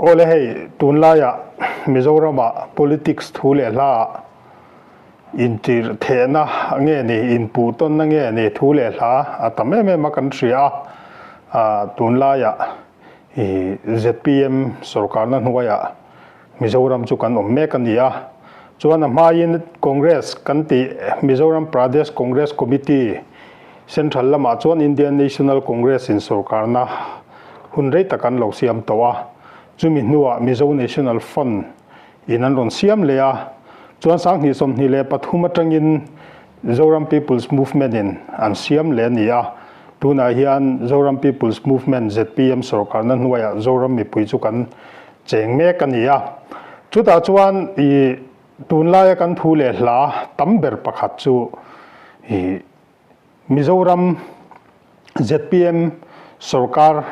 Awle hei tunlaiah Mizoramah politics thu leh hlaah intirh thehna nge ni, inpuh tawnna nge ni thu leh hla a tam em em a kan hria a, tunlaiah zpm sorkarna hnuaiah Mizoram chu kan awm mek a ni a. Chuan a hmain Congress kan tih Mizoram Pradesh Congress Committee Central lamah chuan Indian National Congress in sorkarna hun rei tak an lo siam tawh a. Chumi hnuah Mizo National Front in an rawn siam leh a. Chuan 2023 atangin Zoram People's Movement in an siam leh a ni a. Tunah hian Zoram People's Movement, zpm, sorkarna hnuaiah Zoram mipui chu kan cheng mek a ni a. Chutah chuan i tunlaia kan thu leh hla tam ber pakhat chu i Mizoram zpm sorkar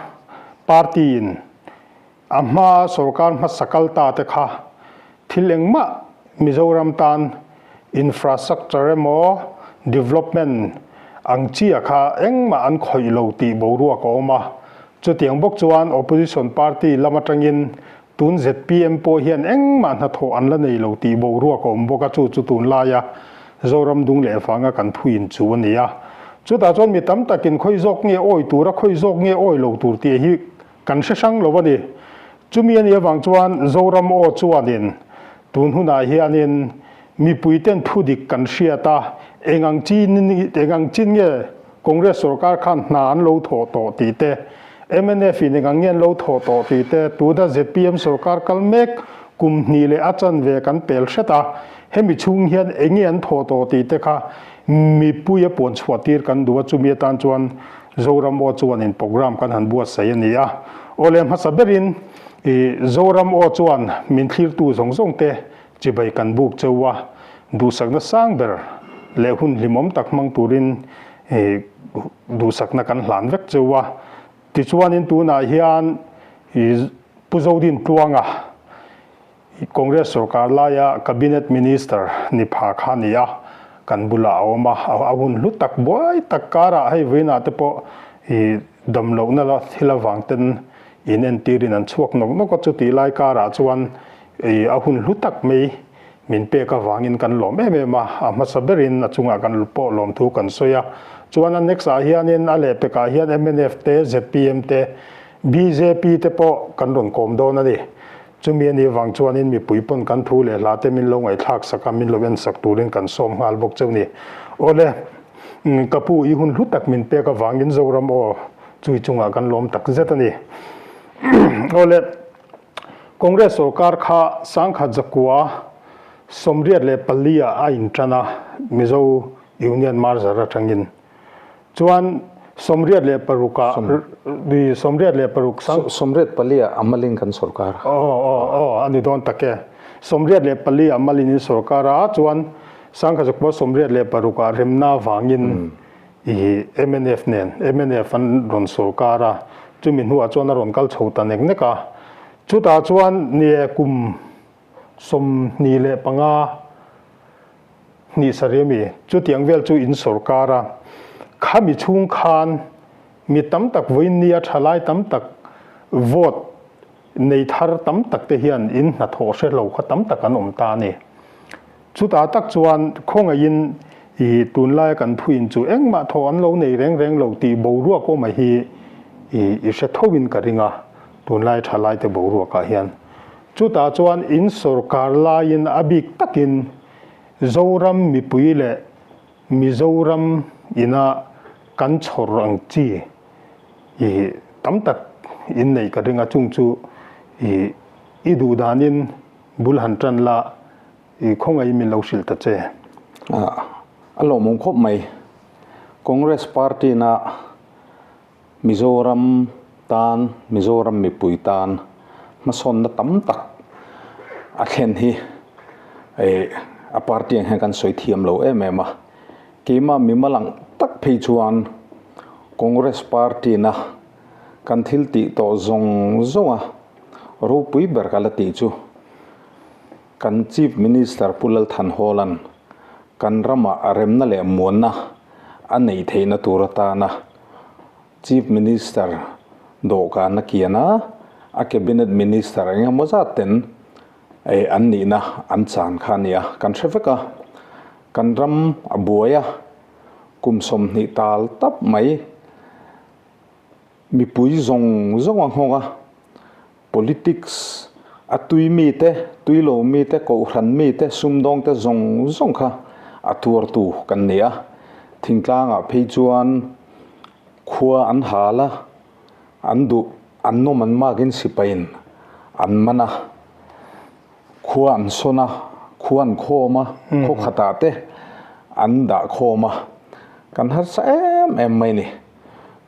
party in a hma sorkar hmasa kal ta te kha thil engmah Mizoram tan infrastructure emaw development ang chia kha engmah an khawih lo tih boruak a awm a. Chutiang bawk chuan opposition party lam atangin tun zpm pawh hian engmah hnathawh an la nei lo tih boruak a awm bawk a, chu chu tunlaia Zoram dung leh vanga kan thuin chu a ni a. Chutah chuan mi tam takin khawi zawk nge awi tur a, khawi zawk nge awi lo tur tih hi kan hre hrang lo a ni. Chumi a nih avang chuan Zoram aw chuanin tun hunah hianin mipuiten thudik kan hriat a, eng ang chin eng ang chin nge Congress sorkar khan hna an lo thawh tawh tih te, mnf in eng ang nge an lo thawh tawh tih te, tuna zpm sorkar kal mek kum hnih leh a chanve kan pel hret a, hemi chhung hian eng nge an thawh tawh tih te kha mipui a puan chhuah tir kan duh a, chumi atan chuan Zoram aw chuanin program kan han buatsaih a ni a. Awle hmasa berin i Zoram aw chuan min thlirtu zawng zawng te chibai kan buk cheu a, duhsakna sang ber leh hun hlimawm tak hmang turin i duhsakna kan hlan vek cheu a. Tichuanin tunah hian i Pu Zodin Tluanga Congress sorkar laia Cabinet Minister ni pha kha a ni a, kan bulah a awm a, a hun hlu tak buai tak karah hei vawiinah te pawh i damlohna la thil avang ten in entirin an chhuak nawk nawk a, chutih lai karah chuan i a hun hlu tak mai min pek avangin kan lawm em em a, a hmasa berin a chungah kan pawh lawmthu kan sawi a, chuan a next ah hianin a lehpekah hian mnf te, zpm te, bjp te pawh kan rawn kawm dawn a ni. Chumi a nih vang chuanin mipui pawn kan thu leh hla te min lo ngaihthlak sak a, min lo en sak turin kan sawm nghal bawk cheu ni. Awle, ka pu i hun hlu tak min pek avangin Zoram aw chui chungah kan lawm tak zet a ni. Awle, Congress sorkar kha sangkhat zakua 84 ah a intan a, Mizo Union merger atangin. Chuan 86 ah 86 sang. 84 ah a malin kan sorkar. Aw aw aw a ni dawn tak e. 84 ah malin in sorkar a chuan sangkhat 86 ah remna vangin i mnf nen mnf an rawn sorkar a chumi hnuah chuan a rawn kal chho ta nek nek a. Chutah chuan nie kum 25 Hnih sarih a mi, chutiang vel chu in sorkar a, khami chhung khan mi tam tak vawiin nia thalai tam tak vote nei thar tam tak te hian in hnathawh hre lo kha tam tak an awm ta a ni. Chutah tak chuan khawngaihin i tunlaia kan thuin chu engmah thawh an lo nei reng reng lo tih boruak awm a hi i i hre tho in ka ring a, tunlai thalai te boruakah hian. Chutah chuan in sorkar laiin a bik takin Zoram mipui leh Mizoram ina kan chhawr ang chi i tam tak in neih ka ring a, chung chu i i duh danin bul han tan la i khawngaih min lo hrilh ta che. A lawmawm khawp mai. Congress party na Mizoram tan, Mizoram mipui tan hmasawnna tam tak a thlen hi a party ang hian kan sawi thiam lo em em a. Keimah mimal ang tak phei chuan Congress party na kan thil tih tawh zawng zawng a ropui ber ka la tih chu kan Chief Minister Pu Lalthanhawla'n kan ramah remna leh muanna a neih theihna tur atana Chief Minister dawhkan a kian a, A cabinet minister eng emaw zat ten an nihna an chan kha a ni a, kan hre vek a. Kan ram a buai a, kum 20 tal tap mai mipui zawng zawng a nghawng a, politics a tui mite, tui lo mite, kohhran mite, sumdawng te zawng zawng kha a tuartu kan ni a. Thingtlangah phei chuan khua an hal a. An duh, an nawm an makin sipaiin an man a, khua an sawn a, khua an khawm a, khaw khatah te an dah khawm a, kan harsa em em mai ni.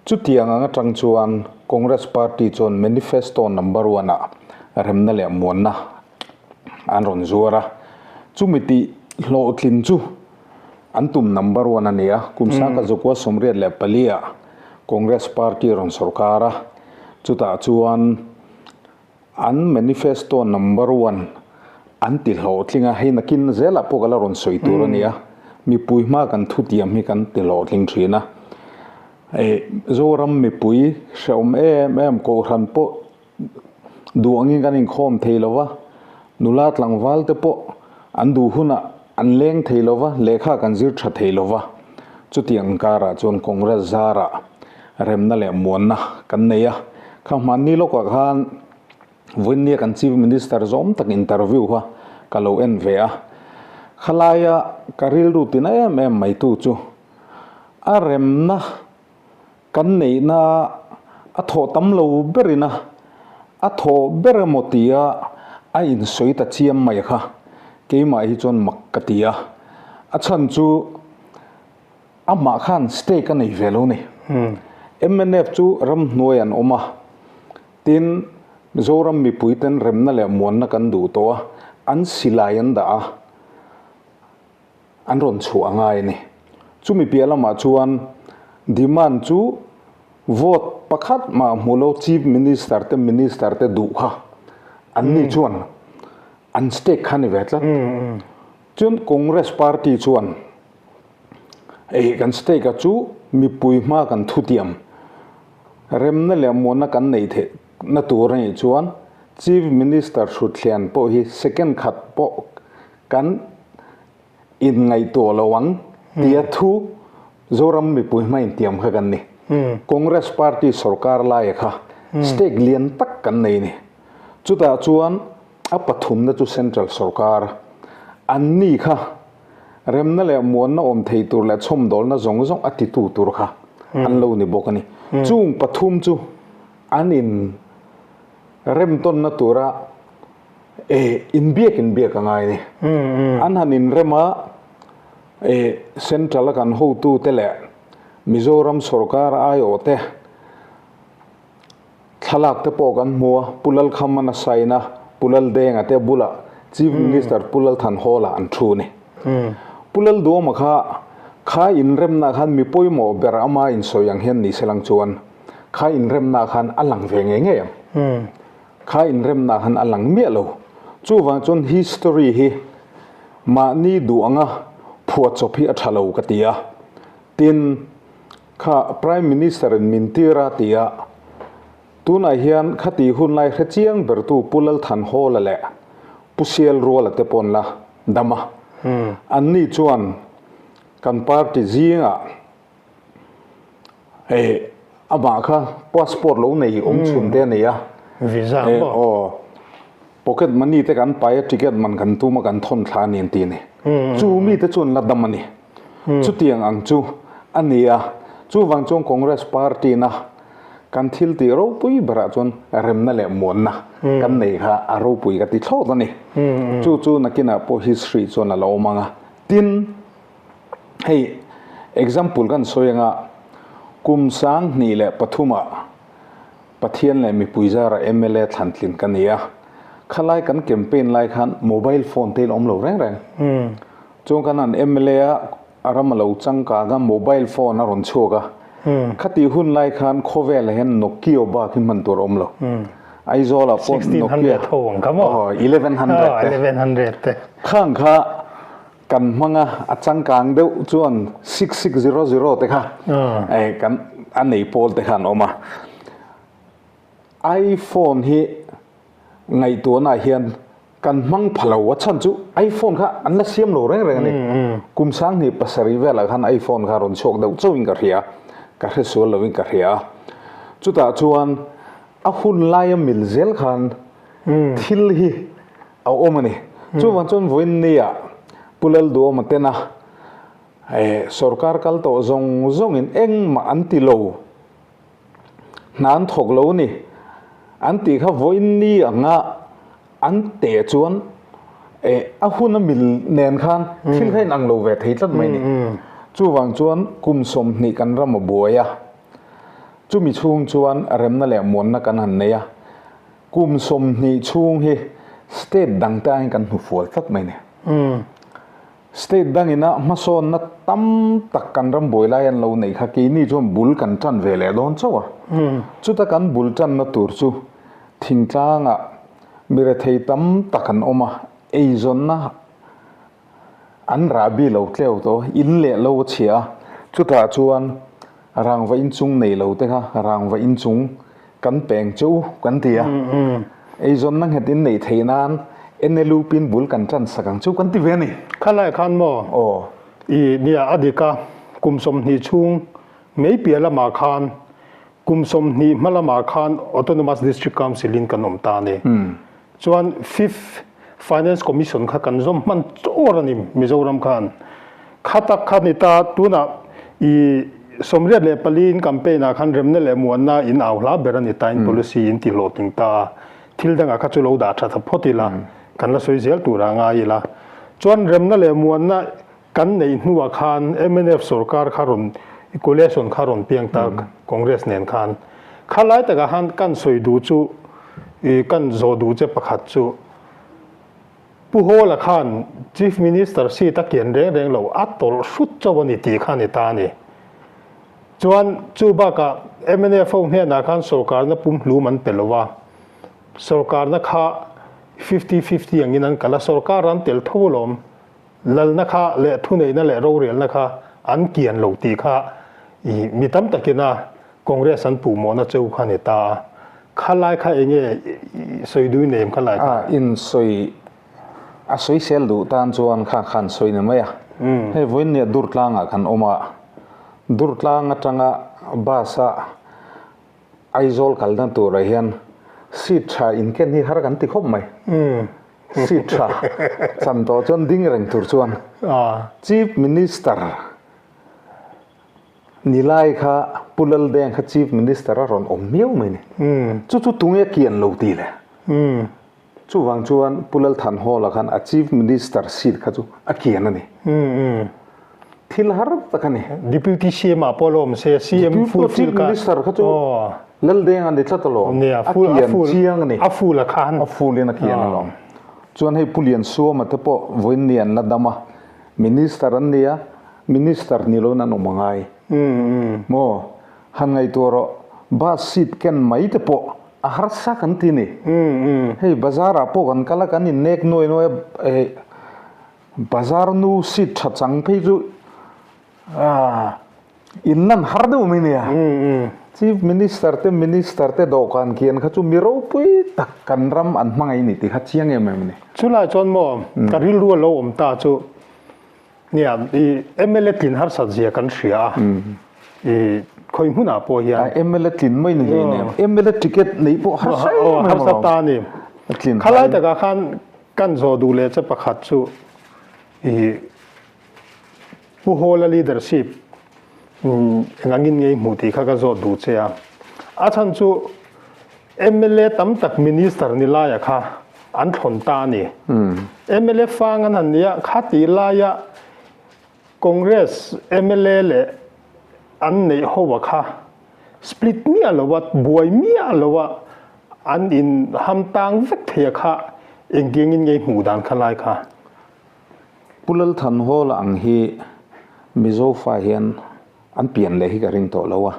Chutiang ang atang chuan Congress Party chuan Manifesto number one ah remna leh muanna an rawn zuar a, chumi tih hlawhtlin chu An tum number one a ni a, kum sangka zakua 84 ah Congress party rawn sorkar a, chutah chuan an manifesto number one an ti hlawhtling a, hei nakin zelah pawh ka la rawn sawi tur a ni a, mipui hma kan thutiam hi kan ti hlawhtling thin a, Zoram mipui hrehawm em em kohhran pawh Duh angin kan inkhawm thei lo va, nula tlangval te pawh an duh hunah an leng thei lo va, lehkha kan zir tha thei lo va. Chutiang karah chuan Congress zarah remna leh muanna kan nei a. Kha hmanni lawkah khan Vawinia kan Chief Minister zawm tak interview kha ka lo en ve a. Khalaia ka rilru tina em em mai tu chu a remna Kan neihna a thawh tam lo berin a, a thawh ber emaw tia a insawi ta chiam mai kha keimah hi chuan mak ka ti a, a chhan chu amah khan stake a nei ve lo ni. Mnf chu ramhnuai an awm a, tin Zoram mipuiten remna leh muanna kan duh tawh a, an silai an dah a, An rawn chhuah a ngai a ni. Chumi piah lamah chuan demand chu vote pakhat mah hmu lo Chief Minister te Minister te duh kha an ni chuan an stake kha ni ve tlat. Chuan Congress party chuan ei kan stake a chu mipui hma kan thutiam remna leh muanna kan neih theih na tur a nih chuan Chief Minister Hruthlian pawh hi second khat pawh Kan inngaihtuah lo ang tia thu Zoram mipui hma intiam kha kan ni. Congress party sorkar laia kha stake lian tak kan nei ni. Chutah chuan a pathumna chu central sorkar an ni kha remna leh muanna awm thei tur leh chhawmdawlna zawng zawng a titu tur kha an lo ni bawk a ni. Chung pathum chu an in remtawnna tura E, inbiak inbiak a ngai ni. An han inrem a, e, Central a kan hotute leh Mizoram sorkar aiawh te thlalak te pawh kan hmu a, Pu Lalkhamana sign a, Pu Laldenga te bulah Chief Minister Pu Lalthanhawla an thu ni. Pu Lalduama kha kha inremna khan mi pawimawh ber ama insawi ang hian ni selang chuan kha inremna khan a lang ve ngei ngei ang. Kha inremna han a lang miah lo. Chuvang chuan history hi mahni duh anga phuahchawp hi a tha lo ka ti a. Tin, kha Prime Minister in min tir a ti a, tunah hian khati hun lai hre chiang bertu Pu Lalthanhawla leh Pu Sialruala te pawn la dam a. Anni chuan kan party zingah Hei amah kha passport lo nei awm chhun te a nei a. Visa maw? Aw. Pocket money te kan pai a ticket man kan tum a kan thawn thla a ni an ti a ni. Chu mi te chuan la dam a ni. Chutiang ang chu a ni a. Chuvang chuan Congress party na kan thil tih ropui berah chuan remna leh muanna kan nei kha a ropui ka ti thlawt a ni. Chu chu nakinah pawh history chuan a lo awm ang a. Tin. Hei example kan sawi anga kum 2003 ah Pathian leh mipui zara mla thlantlin ka ni a, khalai kan campaign lai khan mobile phone te in awm lo reng reng. Chuan kan han mla a a ram a lo changkang a mobile phone a rawn chhuak a, khati hun lai khan khawvelah hian Nokia bak hi hman tur a awm lo. Aizawl ah pawh Nokia 1100 te. Khang kha Kan hmang a, a changkang deuh chuan 6600 te kha kan a nei pawl te kha an awm a. iPhone hi ngaihtuahnaah hian kan hmang pha lo a chhan chu iPhone kha an la siam lo reng reng a ni. Kum 2007 velah khan iPhone kha rawn chhuak deuh chauhin ka hria, ka hre sual lovin ka hria a. Chutah chuan a hun laia mil zel khan thil hi a awm a ni. Chuvang chuan vawiin nia Pu Lalduhawma tena sorkar kal tawh zawng zawngin engmah an ti lo. Hna an thawk lo a ni. An tih kha vawiin ni anga an teh chuan eh a hun a mil nen khan thil kha inang lo ve thei tlat mai a ni. Chuvang chuan kum 20 kan ram a buai a, chumi chhung chuan remna leh muanna kan han nei a, kum 20 chhung hi state dang te aiin kan hnufual tlat mai a ni. State dangina hmasawnna tam tak kan ram buai lai an lo neih kha keini chuan bul kan tan ve leh dawn chauh a. Chuta kan bul tanna tur chu thingtlangah mi rethei tam tak an awm a, eizawnna an rahbi lo tleu tawh, in leh lo a chhia a, chutah chuan rangva inchung nei lo te kha rangva inchung kan peng che u kan ti a, eizawnna nghet in neih theih nan NLUP in bul kan tan sak ang chu kan ti ve a ni. Khalai khan maw? Aw. I nia a dik a, kum 20 chhung mei piah lamah khan kum 20 hma lamah khan Autonomous District Council in kan awm ta a ni. Chuan Fifth Finance Commission kha kan zawm hman chawr a ni Mizoram khan. Kha tak kha ni ta, tunah i 84 in campaign ah khan remna leh muanna in au hla ber a ni ta in policy in ti hlawhtling ta a, thil dangah kha chu lo dah tha tha phawt ila, kan la sawi zel turah ngai ila. Chuan remna leh muanna kan neih hnuah khan mnf sorkar kha rawn coalition kha rawn piang ta Congress nen khan. Kha lai takah khan kan sawi duh chu kan zawh duh che pakhat chu Pu Hawla khan Chief Minister seat a kian reng reng lo a tawlh hrut chauh a ni tih kha a ni ta a ni. Chuan chu bakah mnf ho hnenah khan sorkarna pumhlum an pe lo a, sorkarna kha 50-50 angin an kal a, sorkar an tel tho alawm. Lalna kha leh thuneihna leh rorelna kha an kian lo tih kha i mi tam takina Congress an puhmawhna cheu kha ni ta a. Khalai kha enge i sawi dui nei em khalai kha? A in sawi a sawisel duh tan chuan kha khan sawi ni mai a. Hei vawiin nia Durtlangah kan awm a, Durtlang atanga bus a Aizawl kalna turah hian seat tha inken hi har kan ti khawp mai. Seat tha chan tawh chuan ding reng tur chuan Chief Minister ni lai kha Pu Laldeng kha Chief Minister a rawn awm miau mai ni. Chu chu tunge kian lo ti le. Chuvang chuan Pu Lalthanhawla khan a Chief Minister seat kha chu a kian a ni. Thil har tak a ni. Deputy CM ah pawh a lo awm se, CM full fill kha. Chief Minister kha chu Laldeng a ni tlat alawm. A kian chiang a ni. A full a khan. A full in a kian alawm. Chuan hei Pu Liansuama te pawh vawiin ni an la dam a, Minister an ni a, Minister ni loin an awm a ngai. Maw? Han ngaihtuah rawh, bus seat ken mai te pawh A harsa kan ti ni. Hei bazar ah pawh kan kal a, kan in nek nuai nuai a, eh bazar nu seat tha chang phei chu ah in lan har deuh mai nia. Chief Minister te Minister te dawhkan kian kha chu mi ropui tak kan ram an hmangaih ni tih kha chiang em em a ni. Chulai chuan maw ka rilru a lo awm ta chu Nia, i mla tlin harsat zia kan hria a, i khawi hmunah pawh hian. A mla tlin mai ni hlei nen, mla ticket neih pawh harsa em em alawm. Harsa ta a ni. Khalai takah khan kan zawh duh leh che pakhat chu i Pu Hawla leadership engangin ngei hmuh tih kha ka zawt duh che a. A chhan chu Mla tam tak minister ni laia kha an thlawn ta a ni. Mla fang an han nia kha tih laia Congress mla leh an neih ho a kha split miah lo a, buai miah lo a an in ham tang vek thei a kha engtiangin ngei hmuh dan kha lai kha. Pu Lalthanhawla ang hi Mizo fa hian an pian leh hi ka ring tawh lo a,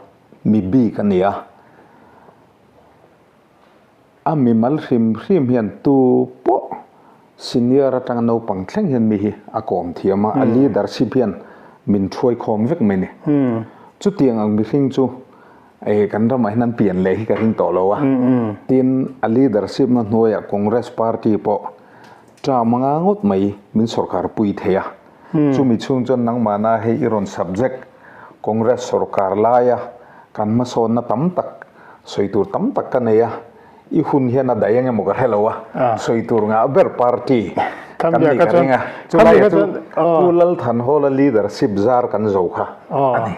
mi bik a ni a. A mimal hrim hrim hian tu pawh senior atanga naupang thleng hian mi hi a kawm thiam a, a leadership hian min thuai khawm vek mai a ni. Chutiang ang mihring chu. Kan ramah hian an pian leh hi ka ring tawh lo a. Tin, a leadership na hnuaiah Congress party pawh term anga ngawt mai min sorkar pui thei a. Chumi chhung chuan nangmahna hei i rawn subject Congress sorkar laia kan hmasawnna tam tak sawi tur tam tak ka nei a. I hun hian a daih eng emaw ka hre lo a, sawi tur ngah ber party kan nih ka ring a. Chulaiah chu Pu Lalthanhawla leadership zar kan zo kha a ni.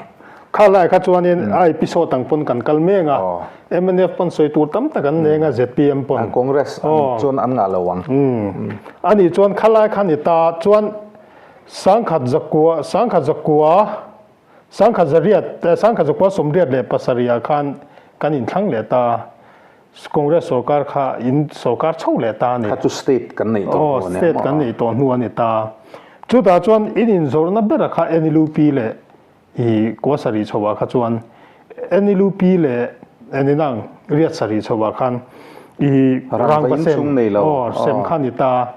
Kha lai kha chuanin a episode ang pawn kan kal meng a, mnf pawn sawi tur tam tak an neng a, zpm pawn. Congress chuan an ngah lo ang. A nih chuan kha lai kha ni ta chuan sangkhat zakua, sangkhat zakua, sangkhat zariat, sangkhat zakua 87 ah khan kan inthlang leh ta. Congress sorkar kha in sorkar chho leh ta a ni. Kha chu state kan neih tawh hnu a ni. State kan neih tawh hnu a ni ta. Chutah chuan in inzawrhna bera kha NLUP leh i kua sarih chhoah kha chuan NLUP leh Eninang riat sarih chhoah khan i rangva sem aw sem kha a ni ta.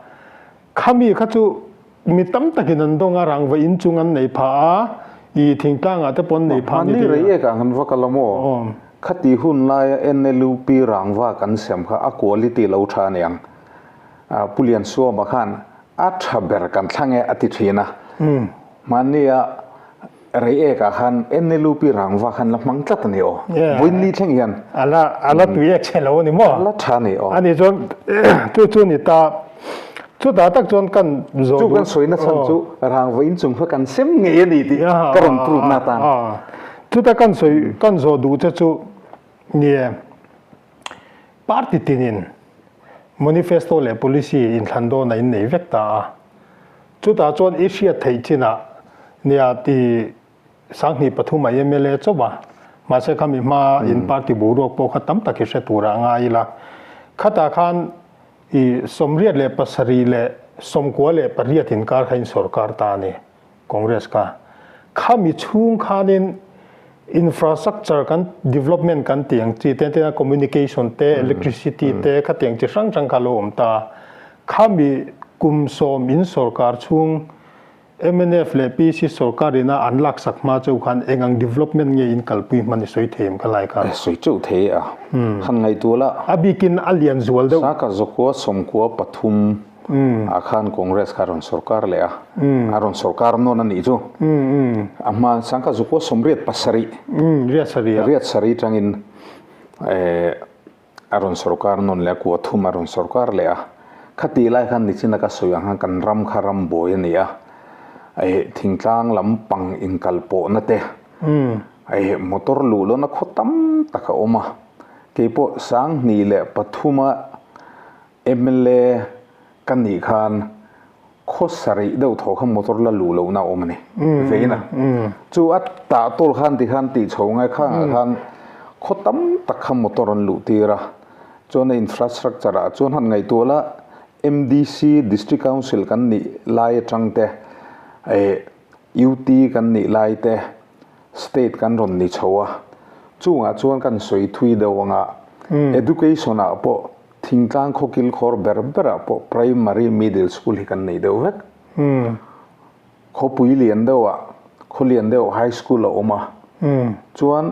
Khami kha chu mi tam takin an dawng a, rangva inchung an nei phah a, i thingtlangah te pawh an nei phah a ni Mahni rei ekah kan va kal a maw? Khati hun laia NLUP rangva kan sem kha a quality lo tha a niang. Pu Liansuama khan a tha ber kan thlang e a ti thin a. Mahnia rei ekah khan NLUP rangva khan la hmang tlat a ni aw. Vawiinni thleng hian. A la a la tui ek che lo a ni maw? A la tha a ni aw. A nih chuan chu chu ni ta. Chutah tak chuan kan zawh duh. Chu kan sawi nachhan chu rangva inchung kha kan sem ngei a ni tih ka rawn prove na tan. Chuta kan sawi kan zawh duh che chu nie party tinin manifesto leh policy inthlan dawn a innei vek ta a. Chutah chuan i hriat theih chinah nia ti 23 a mla chauh a, mahse khami hma in party boruak pawh kha tam tak i hre turah a ngai ila. Khatah khan i 87 leh 98 inkar kha in sorkar ta a ni, Congress kha. Khami chhung khanin infrastructure kan development kan tih ang chi te, tina communication te, electricity te khatiang chi hrang hrang kha lo awm ta. Khami kum sawm in sorkar chhung mnf leh PC sorkar ina an laksak hma cheu khan eng ang development nge in kalpui hman i sawi thei em ka lai khan? Sawi cheuh thei a, han ngaihtuah la. A bikin a lian zual deuh. Saka zakua 13 ah khan Congress kha a rawn sorkar leh a, a rawn sorkar nawn a nih chu. A hma sangkha zakua 87. Riat sarih ah. Riat sarih tangin a rawn sorkar nawn leh a, kua thum a rawn sorkar leh a. Khatih lai khan nichina ka sawi ang khan kan ram kha ram buai a ni a, thingtlang lampang inkalpawhna te, motor luh lohna khaw tam tak a awm a. Keipawh 2003 a mla ka nih khan khaw sarih deuh thaw kha motor la luh lohna a awm a ni. Veina. Chu a tah tawl khan ti khan tih chho ngai khangah khan khaw tam tak kha motor an luh tir a. Chuan a infrastructure ah chuan han ngaihtuah la MDC District Council kan nih lai atang te UT kan nih lai te State kan rawn ni chho a. Chungah chuan kan sawi thui deuh anga Education ah pawh Thingtlang khawkil khawr ber berah pawh primary, middle school hi kan nei deuh vek. Khawpui lian deuhah, khaw lian deuh high school a awm a. Chuan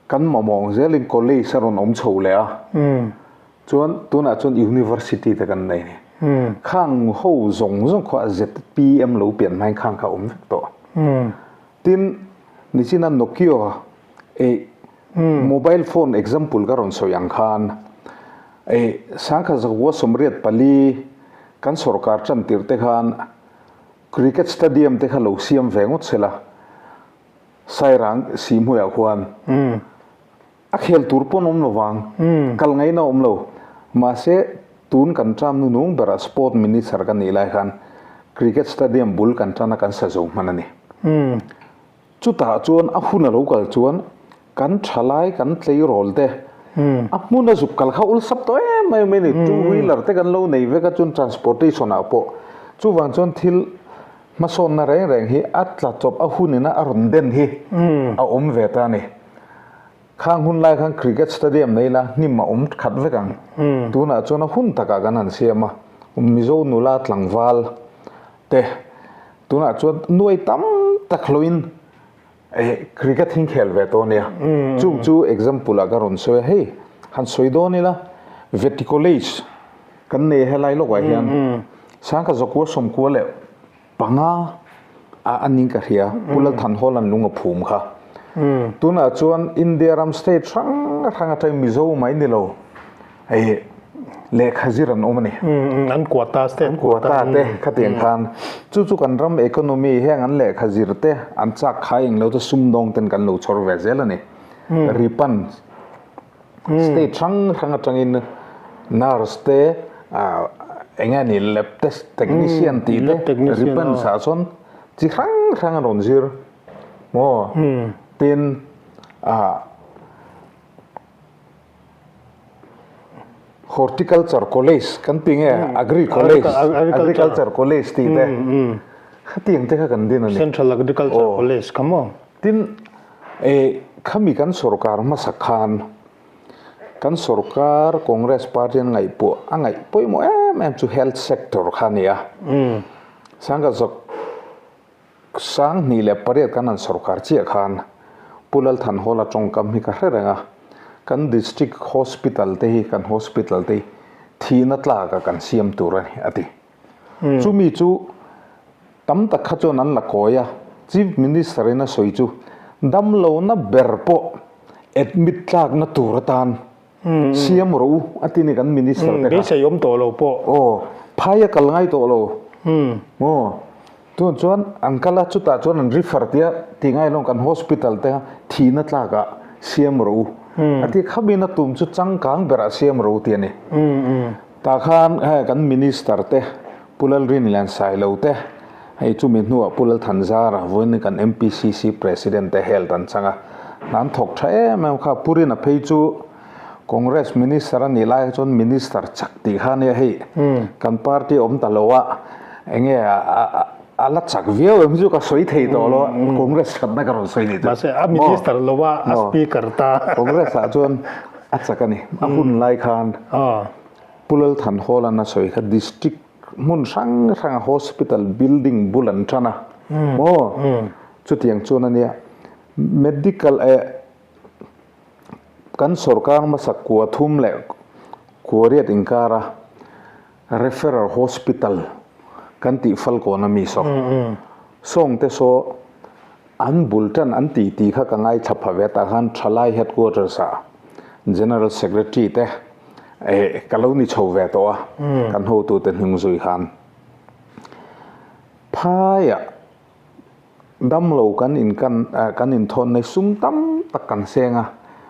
kan mamawng zelin college a rawn awm chho leh a. Chuan tunah chuan university te kan nei a ni. Khang ho zawng zawng khaw a zpm lo pian hmain khang kha a awm vek tawh. Tin, nichina Nokia eh Mobile phone example ka rawn sawi ang khan eh sangkhat zakua 84 kan sorkar tan tir te khan cricket stadium te kha lo siam ve ngawt se la Sairang Sihhmuiah khuan a khel tur pawn awm lo vang kal ngaihna awm lo mahse tun kan term nunung berah sport minister ka nih lai khan cricket stadium bul kan tan a kan sa zo hman a ni. Chutah chuan a hun a lo kal chuan kan thalai kan tleirawl te a hmun a zuk kal kha ulsap tawh em em a ni. Two wheeler te kan lo nei vek a chuan transportation ah pawh chuvang chuan thil hmasawnna reng reng hi a tla chawp a hun ina a rawn den hi a awm ve ta a ni. Khang hun lai khan cricket stadium nei la hnim a awm khat vek ang. Tunah chuan a hun takah kan han siam a, Mizo nula tlangval te tunah chuan nuai tam tak hloin Cricket hi khel ve tawh ania. Chung chu example ah ka rawn sawi a, hei han sawi dawn ila Vety College kan nei a helai lawkah hian Sangkhat Zakua Sawmkua leh Panga a anin ka hria, Pu Lalthanhawla'n lung a phum kha. Tunah chuan India ram state hrang hrang atangin Mizo mai ni lo hei lehkha zir an awm a ni. An quota state An quota te khatiang khan chu chu kan ram economy heng an lehkha zir te an chak khai eng lo te sumdawng ten kan lo chhawr ve zel a ni. Ripan State hrang hrang atangin nurse te eng nge ni lab test technician tih te repens ah chuan chi hrang hrang an rawn zir maw tin ah horticulture college kan ti nge agri college agriculture college tih te khatiang te kha kan din a ni. Central agriculture college kha maw. Tin, e, khami kan sorkar hmasa khan kan sorkar Congress party an ngaihpawh a ngaih pawimawh em em chu health sector kha a ni a. Sangha zawk 2008 kan han sorkar chiah khan Pu Lalthanhawla tawngkam hi ka hre reng a, kan district hospital te hi kan hospital te hi thihna tlaka kan siam tur a ni a ti. Chumi chu tam tak kha chuan an la kawi a, Chief Minister in a sawi chu damlohna ber pawh admit tlakna tur atan siam rawh u a ti ni kan Minister te kha. Beisei awm tawh lo pawh. Aw, phai a kal ngai tawh lo. Aw, tun chuan an kal a, chutah chuan an refer tia ti ngai lo kan hospital te kha thihna tlakah siam rawh u a ti khamin a tum chu changkang berah siam rawh u ti a ni. Tah khan hei kan Minister te Pu Lalrinlian Sailo te, hei chumi hnuah Pu Lalthanzara vawiin kan MPCC President te health an chang a, hna an thawk tha em em kha. Pu Rina phei chu Congress Minister a nih lai kha chuan Minister chak tih kha ania hei kan party a awm ta lo a, enge a la chak viau em chu ka sawi thei tawh lo a, Congress thatna ka rawn sawi ni chu. Mahse a Minister lo a, a Speaker ta. Congress ah chuan A chak a ni. A hun lai khan Pu Lalthanhawla'n a sawi kha district hmun hrang hranga hospital building bul an tan a maw? Chutiang chuan a nia medical eh kan sorkar hmasa kua thum leh kua riat inkara referral hospital kan tih fal kawn a mi saw sawngte saw An bul tan an ti tih kha ka ngaithla pha ve tah khan Thalai Headquarters ah General Secretary te eh ka lo ni chho ve tawh a, kan hotute hnung zui khan phaiah damlo kan in kan kan inthawn nei sum tam tak kan seng a,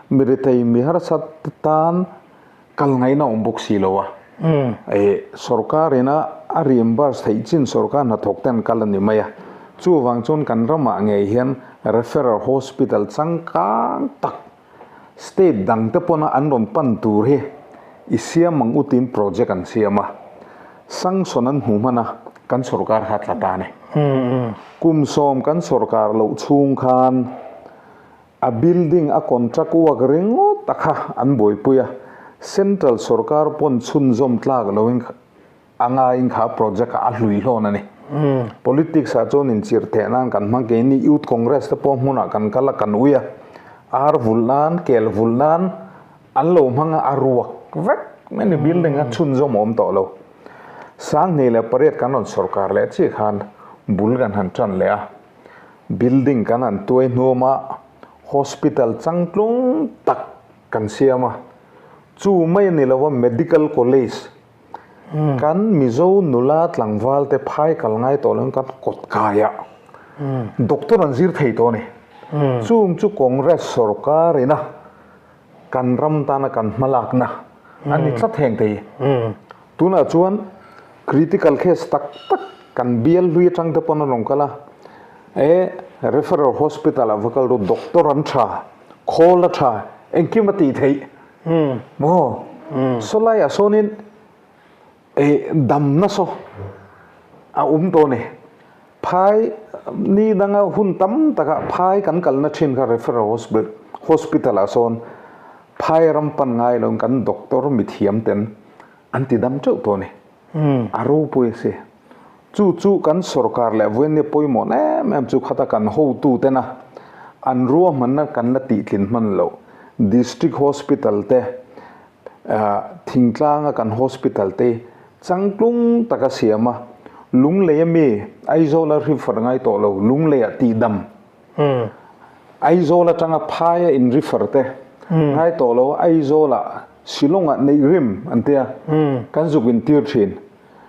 mi rethei mi harsat te tan Kal ngaihna awm bawk si lo a. E, sorkar ina a reimburse theih chin sorkar hnathawk te an kal a ni mai a. Chuvang chuan kan ramah ngei hian referral hospital changkang tak state dang te pawna an rawn pan tur hi i siam ang u tiin project an siam a. Sanction an hmu hman a, kan sorkar kha tla ta a ni. Kum sawm kan sorkar loh chhung khan A building a contract work ringawt a kha an buaipui a, Central sorkar pawn chhunzawm tlak loin a ngaiin kha project ah a hlui hlawn a ni. Politics ah chuan inchirh theh nan kan hmang keini Youth Congress te pawh hmunah kan kal a kan ui a, ar vulh nan, kel vulh nan an lo hmang a, a ruak vek mai a ni building a chhunzawm a awm tawh lo. 2008 kan rawn sorkar leh chiah khan bul kan han tan leh a. Building kan han tuai hnuam a, hospital changtlung tak kan siam a, chu mai a ni lo a medical college kan Mizo nula tlangval te phai kal ngai tawh lo kan kawt kai a, doctor an zir thei tawh a ni. Chung chu Congress sorkar ina kan ram tana kan hmalakna a ni tlat heng thei. Tunah chuan critical case tak tak kan bial hlui atang te pawn an rawn kal a, e referral hospital ah va kal ru doctor an tha, khawl a tha, engkim a tih theih maw? Sawlai ah sawnin e damna saw a awm tawh a ni. Phai ni danga hun tam takah phai kan kalna thin kha referral hospital ah sawn phai ram pan ngai lo kan doctor mithiam ten an ti dam teuh tawh a ni. A ropui a si. Chu chu kan sorkar leh vawiin nia pawimawh em em chu khata kan hotu tena. An ruahmanna kan la tihtlin hman loh District Hospital te, thingtlanga kan hospital te changtlung taka siam a, Lunglei ami Aizawla refer ngai tawh lo, Lungleiah tihdam. Aizawl atanga phaia in refer te ngai tawh lo, Aizawlah Shillongah neih rim an tia kan zuk intir thin.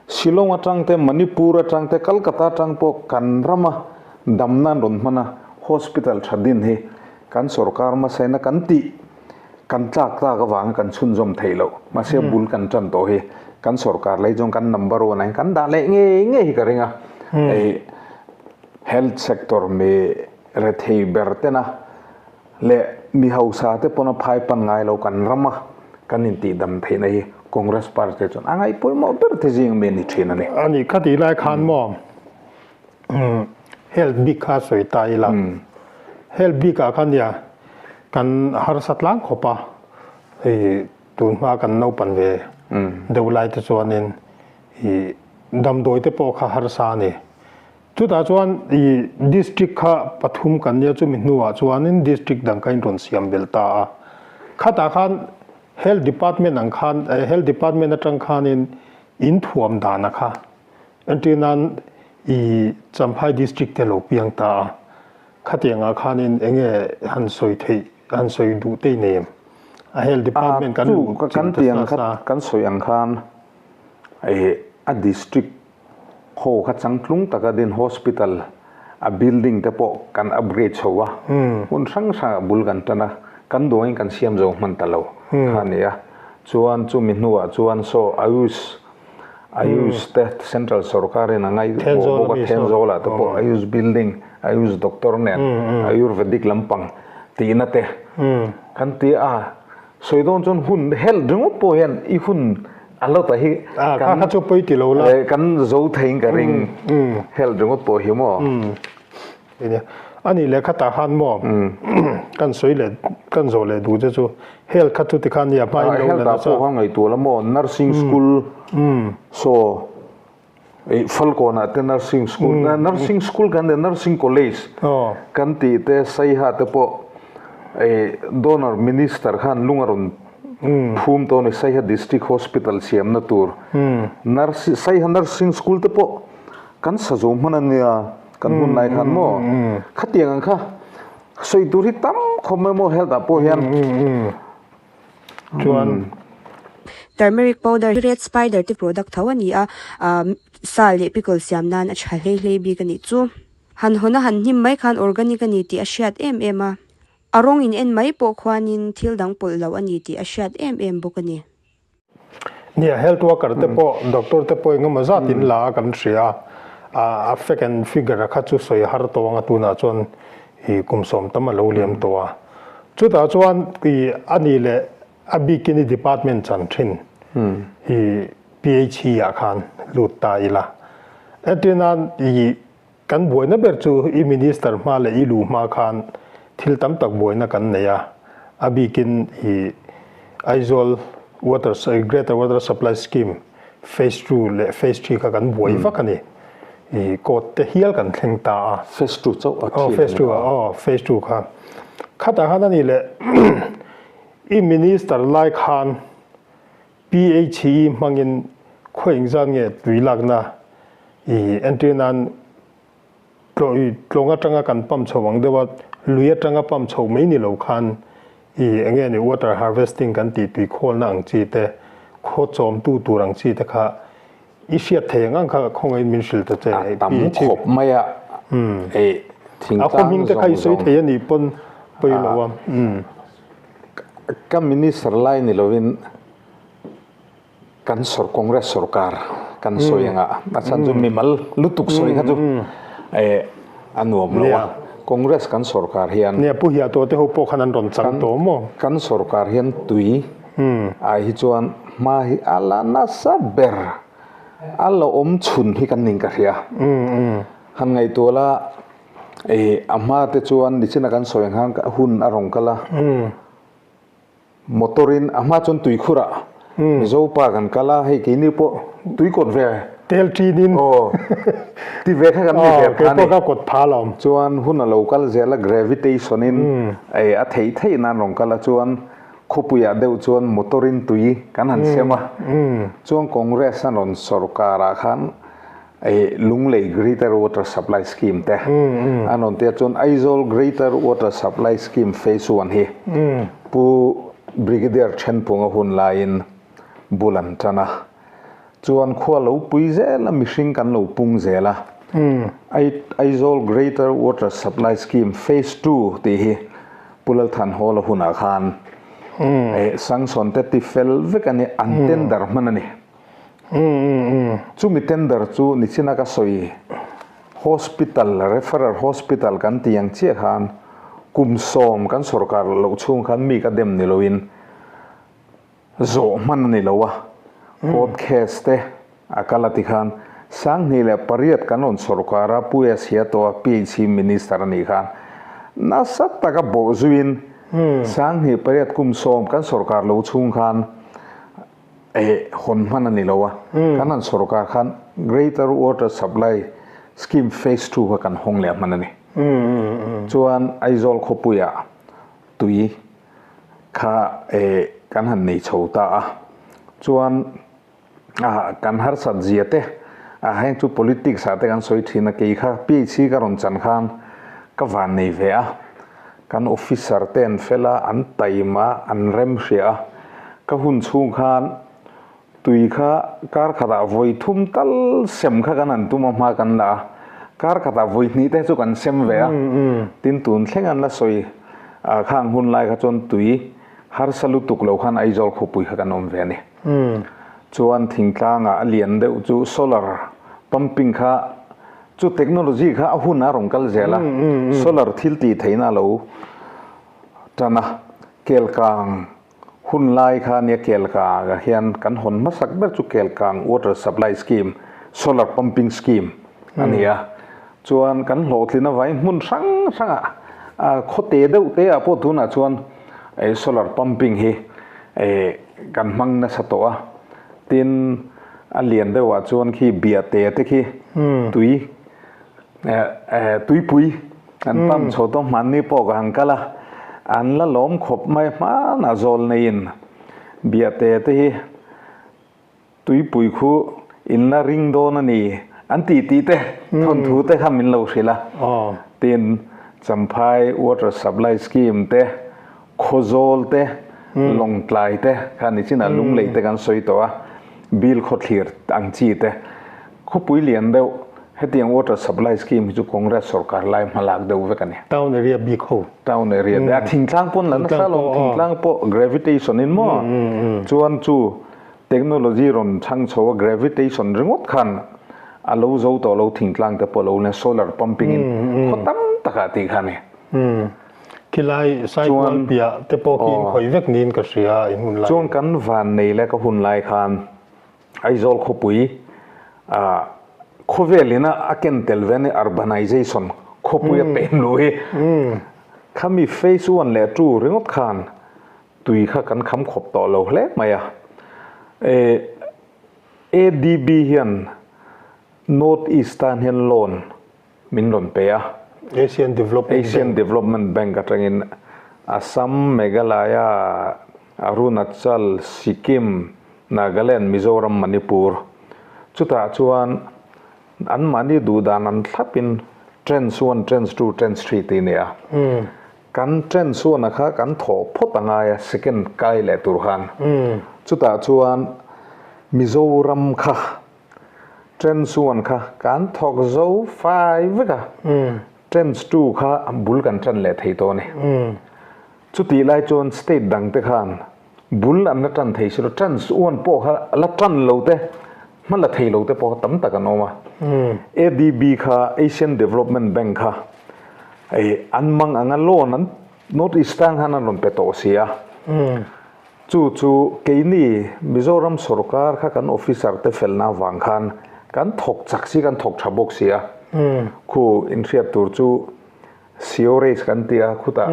Shillong atang te, Manipur atang te, Calcutta atang pawh kan rama damna an rawn hman a, hospital tha din hi kan sorkar hmasaina kan tih kan tlak tlak avanga kan chhunzawm theih loh. Mahse bul kan tan tawh hi kan sorkar lei chuan kan number one ah hian kan dah leh ngei ngei hi ka ring a. Hei health sector mi rethei ber tena leh mi hausa te pawna phai pan ngai lo kan rama kan intihdam theihna hi Congress party chuan a ngaih pawimawh ber te zing mi a ni thin a ni. A ni, kha tih lai khan maw health bik kha sawi ta ila, health bikah khan nia kan harsa tlang khawp a, hei tun hma kan naupan ve deuh lai te chuanin ih damdawi te pawh kha harsa a ni. Chutah chuan i district kha pathum kan nia chumi hnuah chuanin district dang kha in rawn siam belh ta a. Khatah khan health department ang khan health department atang khanin in thuam dana kha entir nan i Champhai district te lo piang ta a. Khatiangah khanin enge han sawi theih han sawi duh te i nei em? A health department kan luh kan tiang kha kan sawi ang khan a district Ho kha changtlung taka din hospital a building te pawh kan upgrade chho a, hmun hrang hrangah bul kan tan a, kan duangin kan siam zo hman ta lo kha a ni a. Chuan chumi hnuah chuan saw Ayush Ayush te central sorkarin a ngai pawh bawk a, Thenzawlah te pawh Ayush building, Ayush doctor nen Ayurvedic lampang tihna te kan ti a. Sawi dawn chuan hun helh ringawt pawh hian i hun a lo ta hi kan kha chu pawi ti lo la kan zo theiin ka ring helh ringawt pawh hi maw ani leh khatah khan maw kan sawi leh kan zawh leh duh che chu health kha chu tikhan nia hma in lo la nasa pawh kha ngaihtuah la maw nursing school saw Falkawnah te nursing school nursing school kan nursing college kan tih te Saiha te pawh donor minister khan lung a rawn phum tawh a ni Saiha district hospital siamna tur nursing Saiha nursing school te pawh kan sa zo hman a nia kan hun lai khan maw khatiang ang kha sawi tur hi tam khawp mai maw health ah pawh hian. Chuan. Turmeric powder hi red spider te product tho a ni a, sa leh pickle siam nan a tha hlei hlei bik a nih chu. Han hawn a han hnim mai khan organic a ni tih a hriat em em a, a rawng in en mai pawh khuanin thil dang pawlh lo a ni tih a hriat em em bawk a ni. Nia, health worker te pawh, doctor te pawh engemaw zat in la a kan hria a, a fact and figure a kha chu sawi har tawh ang a tunah chuan i kum sawm tam a lo liam tawh a. Chutah chuan i a nih leh a bikin i department chan thin i PHE ah khan lut ta ila. Entirnan i Kan buaina ber chu i Minister hma leh i lu hma khan thil tam tak buaina kan nei a, a bikin i Aizawl Water Greater Water Supply Scheme Phase 2 leh Phase 3 kha kan buai vak a ni. I court te hial kan thleng ta a. Phase 2 chauh a thil a ni lo. Aw, Phase 2 kha. Khatah khan a nih leh i Minister lai khan PHE hmangin khaw engzat nge tui lakna i entir nan tlawng atanga kan pump chho ang deuh a, lui atanga pump chho mai ni lo khan i enge ni water harvesting kan tih tui khawlna ang chi te, khaw chawmtu tur ang chi te kha i hriat thei ang ang kha khawngaihin min hrilh ta che. A tam khawp mai a, ei thingtlang zawng zawng. A khaw hming te kha i sawi thei a nih pawn pawi lo a. Ka minister lai ni lovin kan sawr Congress sorkar kan sawi anga a chhan chu mimal lutuk sawi kha chu eh a nuam lo a Congress kan sorkar hian Nia Pu Hiahtuah te ho pawh khan an rawn chang tawh maw? Kan sorkar hian tui ah hi chuan hma hi a la nasa ber a la awm chhun hi kan ning ka hria han ngaihtuah la Ih a hma te chuan nichina kan sawi ang khan hun a rawn kal a, motor in a hma chuan tuikhur ah Mizo pa kan kal a, hei keini pawh tuikawt ve. Tel ṭinin. Aw. Ti ve kha kan ni ve pha ni. Keipawh ka kawt pha alawm. Chuan hun a lo kal zel a gravitation in a theih theih nan rawn kal a chuan khawpuiah deuh chuan motor in tui kan han sem a. Chuan Congress an rawn sorkar ah khan Lunglei Greater Water Supply Scheme te an rawn tia chuan Aizawl Greater Water Supply Scheme Phase One hi Pu Brigadier Thenphunga hun laiin bul an tan a. Chuan khua lo pui zel a, mihring kan lo pung zel a. Aizawl Greater Water Supply Scheme Phase Two tih hi Pu Lalthanhawla hunah khan sanction te ti fel vek a ni, an tender hman a ni. Chumi tender chu nichina ka sawi Hospital, Referral Hospital kan tih ang chiah khan kum sawm kan sorkar loh chhung khan mi ka dem ni loin, Zawh hman a ni lo a, court case te a kal a ti khan 2008 kan rawn sorkar a, Pu S Hiato a PHC Minister a nih khan nasa taka bawh zuiin 2008 kum sawm kan sorkar lo chhung khan eh hawn hman a ni lo a, kan han sorkar khan Greater Water Supply Scheme Phase Two kha kan hawng leh hman a ni. Chuan Aizawl khawpuiah tui kha eh kan han nei chho ta a, chuan ah kan harsat zia te ah heng chu politics ah te kan sawi thin a, kei kha PHC ka rawn chan khan ka van nei ve a, kan officer te an fel a, an taim a, an rem hria a, ka hun chhung khan Tui kha kar khatah vawi thum tal sem kha kan han tum a, hma kan la a, kar khatah vawi hnih te chu kan sem ve a, tin tun thleng an la sawi a, khang hun lai kha chuan tui harsa lutuk lo khan Aizawl khawpui kha kan awm ve a ni. Chuan thingtlangah a lian deuh chu solar pumping kha chu technology kha a hun a rawn kal zel a, solar thil tih theihna a lo tan a, kelkang Hun lai kha nia Kelkang ah hian kan hawn hmasak ber chu Kelkang Water Supply Scheme, Solar Pumping Scheme, a ni a. Chuan kan hlawhtlin avangin hmun hrang hrangah khawte deuh te ah pawh tunah chuan solar pumping hi kan hmang nasa tawh a. Tin, a lian deuh ah chuan khi biate te khi tui Tuipui an pump chho tawh hmanni pawh ka han kal a, an la lawm khawp mai hmanah zawl neiin biahte te hi tuipui khu in la ring dawn a ni an tih tih te thawnthu te kha min lo hrilh a. Tin, Champhai Water Supply Scheme te, Khawzawl te, Lawngtlai te kha nichinah Lunglei te kan sawi tawh a, Bilkhawthlir ang chi te. Khawpui lian deuh, hetiang water supply scheme hi chu Congress sorkar lai hmalak deuh vek a ni. Town area bik ho. Town area a thingtlang pawn la nasa lo, thingtlang pawh gravitation in maw chuan chu technology rawn chhang chho a gravitation ringawt khan a lo zo tawh lo thingtlang te pawh lo nia solar pumping in khaw tam takah tih kha a ni. Khilai Saikual piah te pawh khi inkhawih vek niin ka hria in hun lai. Chuan kan van nei leh ka hun lai khan Aizawl khawpui ah khawvel ina a ken tel ve a ni urbanization khawpui a pem luh hi khami phase one leh two ringawt khan tui kha kan kham khawp tawh lo hle mai a eh ADB hian North East tan hian loan min rawn pe a. Asian Development Bank. Asian Development Bank atangin Assam, Meghalaya, Arunachal, Sikkim, Nagaland, Mizoram, Manipur. Chutah chuan anmahni duhdan an thlapin Trends one, Trends two, Trends three tih a ni a. Kan Trends one a kha kan thawh phawt a ngai a, second kai leh tur khan. Chutah chuan Mizoram kha Trends one kha kan thawk zo fai vek a, Trends two kha bul kan tan leh thei tawh a ni. Chutih lai chuan state dang te khan bul an la tan thei si lo, Trends one pawh kha la tan lo te, hma la thei lo te pawh kha tam tak an awm a. ADB kha, Asian Development Bank kha an mang anga loan an North East tang khan an rawn pe tawh si a. Chu chu keini Mizoram sorkar kha kan officer te felna avang khan kan thawk chak si, kan thawk tha bawk si a. Khu inhriat tur chu sewerage kan ti a, khutah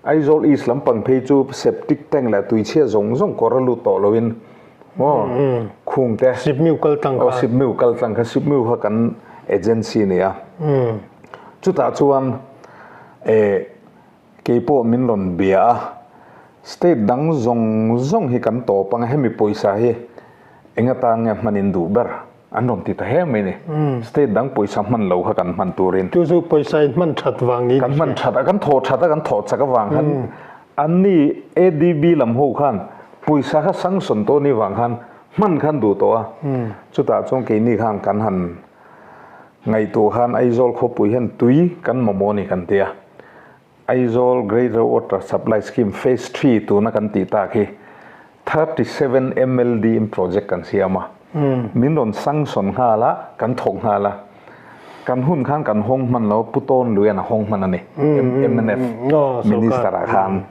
Aizawl East lampang phei chu septic tank leh tuichhia zawng zawng kawr a lut tawh loin Maw khung te. Sipmiu kal tlang kha. Sipmiu kal tlang kha Sipmiu kha kan agency nia. Chutah chuan e keipawh min rawn bia a, state dang zawng zawng hi kan tawp ang hemi pawisa hi eng atan nge hman in duh ber an rawn ti ta hle mai ni. State dang pawisa hman lo kha kan hman turin. Chu chu pawisa in hman that vang ni. Kan hman that a, kan thawh that a, kan thawh chak avang khan an ni ADB lam ho khan pawisa kha sanction tawh ni vang khan hman khan duh tawh a. Chutah chuan keini khan kan han Ngaihtuah khan Aizawl khawpui hian tui kan mamawh a ni kan ti a. Aizawl Greater Water Supply Scheme Phase Three tuna kan tih tak hi 37 MLD in project kan siam a. Min rawn sanction nghal a, kan thawk nghal a. Kan hun khan kan hawng hman lo, Pu Tawn Luian a hawng hman a ni, mnf Minister ah khan.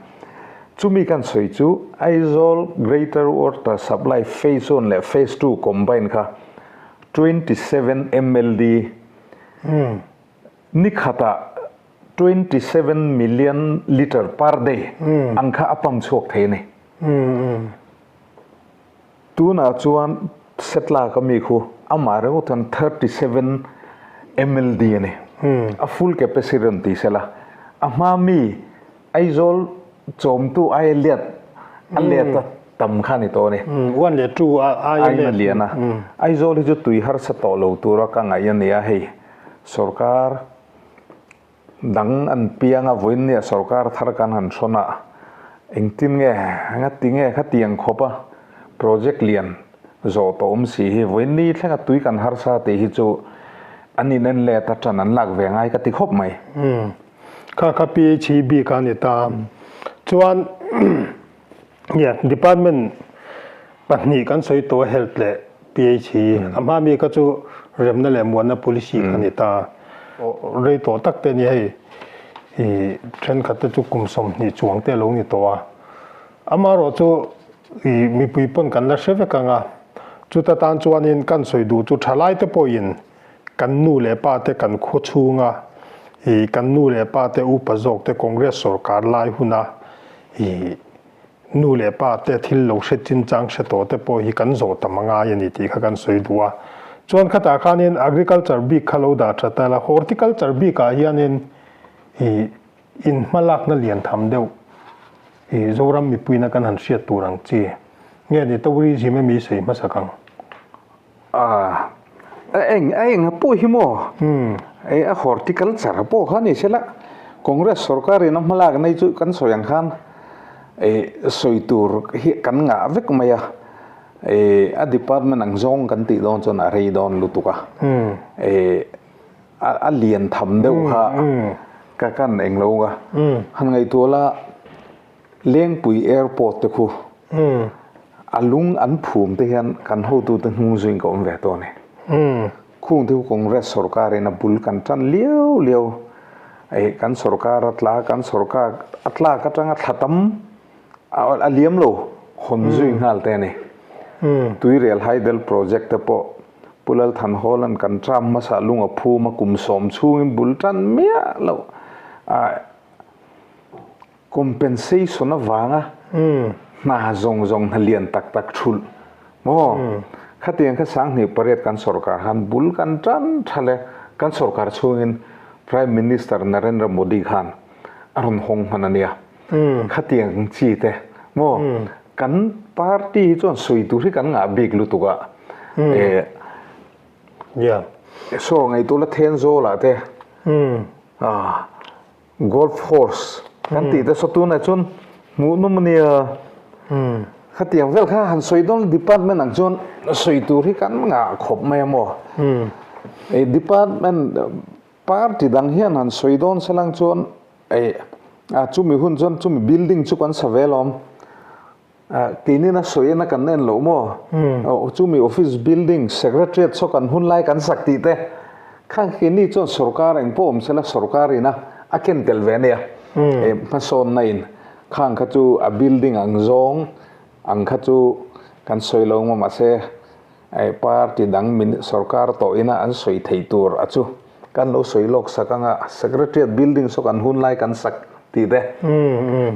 Chumi kan sawi chu Aizawl Greater Water Supply Phase One leh Phase Two combine kha 27 mld ni khatah 27 million litre per day ang kha a pump chhuak thei a ni. Tunah chuan setlak a mi khu amah ringawt chuan 37 mld a ni. A full capacity rawn ti sela a hma mi Aizawl chawmtu aia liat a let a tam kha a ni tawh a ni. One leh two aia let. Aina lian a. Aizawl hi chu tui harsa tawh lo tura ka ngaih a ni a hei. Sorkar dang an piang a vawiin nia sorkar thar kan han hrawn a engtin nge ngati nge khatiang khawp a project lian zawh tawh awm si hi vawiin ni thlenga tui kan harsa tih hi chu an inen let a tan an lak ve ngai ka ti khawp mai. Kha kha PHE bik a ni ta. Chuan yeah, department pahnih kan sawi tawh health leh PHE. A hma mi kha chu remna leh muanna policy kha ni ta. Rei tawh tak te ni hei i thenkhat te chu kum 20 chuang te lo ni tawh a. Amaherawh chu i mipui pawn kan la hre vek ang a. Chuta tan chuanin kan sawi duh chu thalai te pawhin Kan nu leh pa te kan khaw chhunga i kan nu leh pa te upa zawk te Congress sorkar lai huna i nu leh pa te thil lo hre chinchang hre tawh te pawh hi kan zawh tam a ngai a ni tih kha kan sawi duh a. Chuan khatah khanin agriculture bik kha lo dah tha ta la, horticulture bikah hianin i in hmalakna lian tham deuh i Zoram mipuina kan han hriat tur ang chi nge ni tourism emi sawi hmasak ang. A eng a eng a pawh hi maw e a horticulture pawh kha ni sela Congress sorkar in a hmalak nei chu kan sawi ang khan e sawi tur hi kan ngah vek mai a e a department ang zawng kan tih dawn chuan a rei dawn lutuk a e a lian tham deuh kha ka kan eng lo nga han ngaihtuah la Lengpui airport te khu a lung an phum te hian kan hotute hnung zuiin ka awm ve tawh a ni. Khung te khu Congress sorkar in a bul kan tan liau liau eh kan sorkar a tla kan sorkar a tlak atanga thla tam a liam lo hawn zui nghal te a ni. Tuirial Hydel project te pawh Pu Lalthan Hall-a'n kan tram hmasa lung a phum a kum 10 chhungin bul tan miah loh a Compensation avanga hna zawng zawng hna lian tak tak thulh maw? Khatiang kha 2008 kan sorkar khan bul kan tan tha le kan sorkar chhungin Prime Minister Narendra Modi khan a rawn hawng hman a nia. Khatiang chi te maw? Kan party hi chuan sawi tur hi kan ngah bik lutuk a. Saw ngaihtuah la Thenzawl ah te Golf course kan tih te saw tunah chuan hmuh nawm a nia. Khatiang vel kha han sawi dawn department ang chuan sawi tur hi kan ngah khawp mai a maw. Ei department party dang hian han sawi dawn salang chuan ei a chumi hun chuan chumi building chu kan sa ve lawm. Keinin a sawi ena kan en loh maw? Chumi office building, secretariat saw kan hun lai kan sak tih te kha keini chuan sorkar eng pawh awm sela sorkar ina a ken tel ve ania. Hmasawnna in khang kha chu a building ang zawng ang kha chu kan sawi lo maw mahse party dang min sorkar tawh ina an sawi thei tur a chu. Kan lo sawi lawk sak anga secretariat building saw kan hun lai kan sak tih te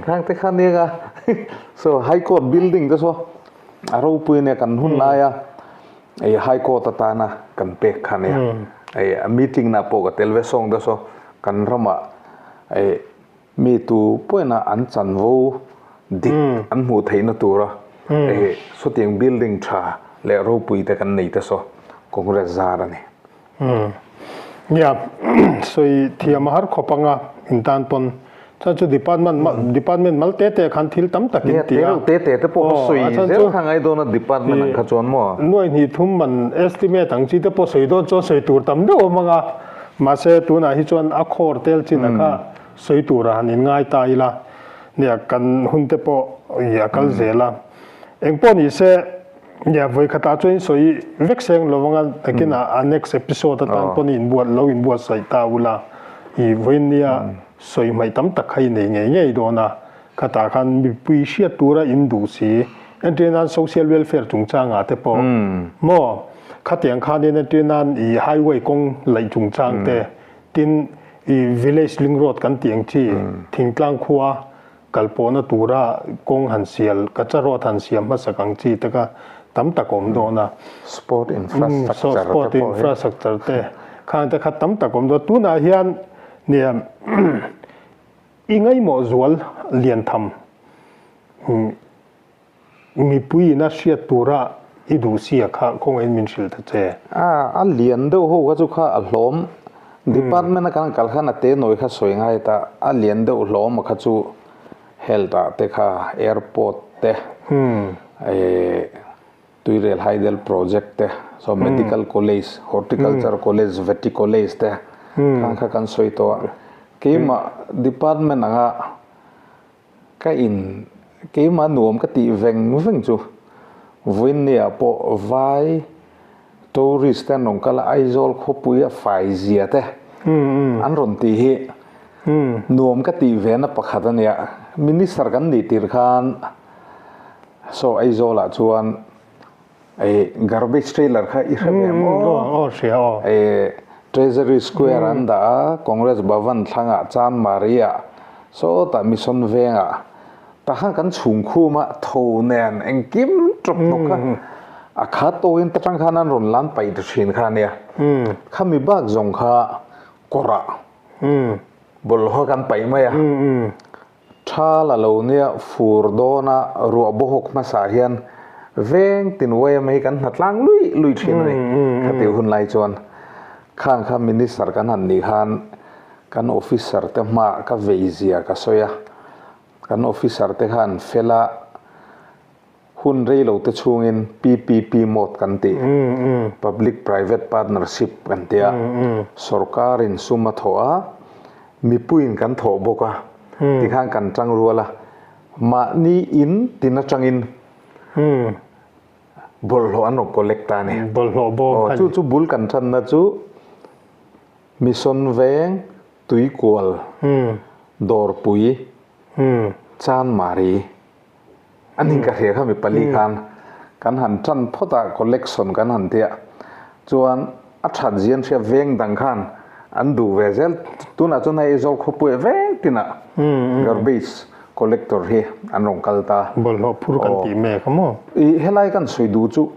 khang te kha nia so high court building te saw A ropui ania kan hun laia ei High Court atana kan pek kha ania. Ei a meeting na pawh ka tel ve sawng deuh saw kan ramah ei mi tu pawhin an chanvo dik an hmuh theihna tura ei sawtiang building tha leh ropui te kan nei te saw Congress zar a ni. Nia, sawi thiam a har khawp anga intan pawn. Chuan chu department department mal te te khan thil tam tak in ti a. Nia, te te te pawh kha sawi zel kha ngai dawn a department ang kha chuan maw? Nuai hnih thum man estimate ang chi te pawh sawi dawn chuan sawi tur tam deuh awm anga. Mahse tunah hi chuan a khawr tel chin a kha sawi tur a han in ngai ta ila. Nia, kan hun te pawh i a kal zel a. Engpawh ni se. Nia, vawi khatah chuan in sawi vek seng lo anga takin a next episode atan pawn in buat lo in buatsaih ta ula i vawiin nia sawi hmaih tam tak kha i nei ngei ngei dawn a, khatah khan mipui hriat tura in duh si entir nan social welfare chungchangah te pawh maw khatiang khanin entir nan i highway kawng laih chungchang te tin i village link road kan tih ang chi thingtlang khua Kal pawhna tura kawng han sial, kacha road han siam hmasak ang chi te kha tam tak awm dawn a. Sport infrastructure te Sport infrastructure te khang te kha tam tak awm dawn. Tunah hian nia i ngaihmawh zual lian tham mipui ina hriat tura i duh sia kha khawngaih in min hrilh ta che. A, a lian deuh ho kha chu kha a hlawm. Department a kan kal khan a te nawi kha sawi ngai ta, a lian deuh hlawm a kha chu health ah te kha airport te, eh Tuirel Hydel project te, so medical college, horticulture college, vety college te khang kha kan sawi tawh a. Keimah department anga Ka in keimah nuam ka tih veng veng chu Vawiinnia pawh vai tourist te an rawn kal a, Aizawl khawpui a fai zia te an rawn tih hi nuam ka tih ve na pakhat a nia. Minister kan nih tir khan saw Aizawlah chuan Ei garbage trailer kha i hre ve maw? Aw aw hria aw. Ei Treasury Square an dah a, Congress Bhavan thlangah Chanmari ah sawtah Mission vengah tah khan kan chhung khum a, tho nen engkim tawp hnawk kha a khat tawhin ta tang khan an rawn lan paih ta thin kha ania. Khami bak zawng kha kawrah bawlhhlawh kan paih mai a. Tha la lo nia fur dawna ruah bawhawk hmasa hian veng tin uaim hi kan hna tlang lui lui thin a ni. Khatih hun lai chuan khang kha Minister kan han nih khan kan officer te hmaah ka vei zia ka sawi a, kan officer te khan fela hun rei lo te chhungin PPP mode kan tih, Public Private Partnership kan ti a, sorkarin sum a thawh a, mipuiin kan thawh bawk a, tikhan kan tang rual a, mahni in tin atangin bawlhhlawh an rawn collect ta a ni. Bawlhhlawh bawm kha ni. Chu chu bul kan tanna chu Mission Veng, Tuikual, Dawrpui, Chanmari. A ning ka hria kha mi pali khan kan han tan phawt a collection kan han tia chuan a that zian hria veng dang khan an duh ve zel tunah chuan hei Aizawl khawpui veng tinah garbage collector hi an rawn kal ta. Bawlhhlawh phur kan tih mek a maw? I helai kan sawi duh chu